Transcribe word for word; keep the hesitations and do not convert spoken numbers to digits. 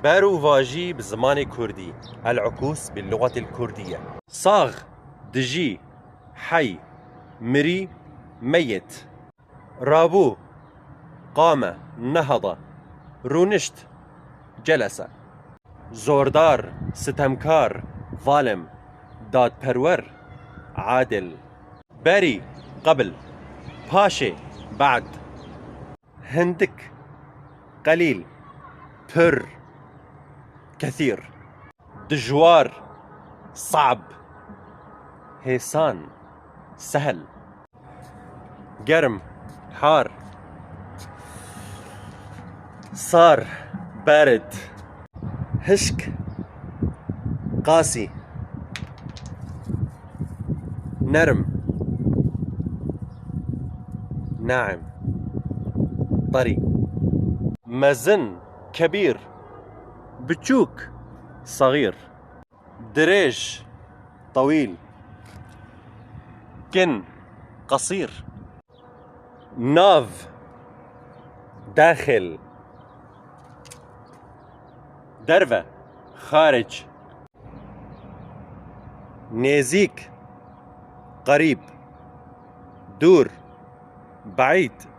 Berûvajî bi zimanê kurdî. العكوس باللغة الكردية. Sax, dijî, hey, mirî, meyit. Rabû, قام, نهض. Rûnişt, جلس. Zordar, sitemkar, zalim. Dadperwer, adil. Berî, قبل. Paşê, بعد. Hindik, قليل. Pir, كثير. Dijwar, صعب. Hêsan, سهل. Germ, har. Sar, بارد. Hişk, قاسي. Nerm, ناعم. طري. Mezin, كبير. Biçûk, صغير. Dirêj, طويل. Kin, قصير. Nav, داخل. Derve, خارج. Nêzîk, قريب. Dûr, بعيد.